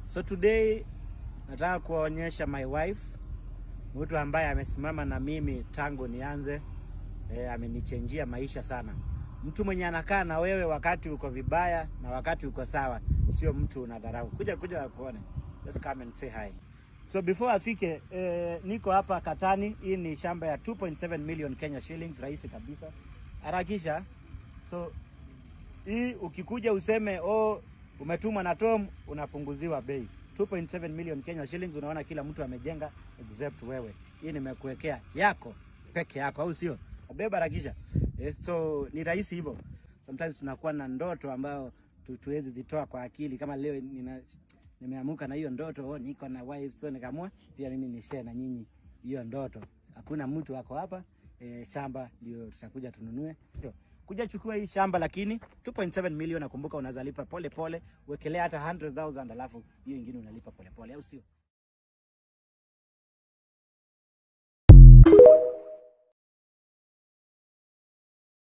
So today nataka kuwaonyesha my wife, mtu ambaye amesimama na mimi tangu nianze. Amenichenjia maisha sana. Mtu mwenye anakaa na wewe wakati uko vibaya na wakati uko sawa, sio mtu unadharau. Kuja kuja akuone. Just come and say hi. So before afike, niko hapa Katani. Hii ni shamba ya 2.7 million Kenya shillings, rahisi kabisa. Harakisha. So hii ukikuja useme, "Oh, umetumwa na Tom," unapunguziwa bei. 2.7 million Kenya shillings, unaona kila mtu amejenga except wewe. Hii nimekuwekea yako peke yako, au sio? Beba, harakisha. So ni rahisi hivyo. Sometimes tunakuwa na ndoto ambayo tuwezi zitoa kwa akili. Kama leo nimeamuka na hiyo ndoto, oh, niko na wife, so nikaamua pia mimi ni share na nyinyi hiyo ndoto. Hakuna mtu ako hapa, shamba ndio tutakuja tununue. Ndio. Kuja chukua hii shamba lakini 2.7 million, nakumbuka unaweza lipa pole pole, wekelea hata 100,000 alafu hiyo ingine unalipa pole pole, au sio?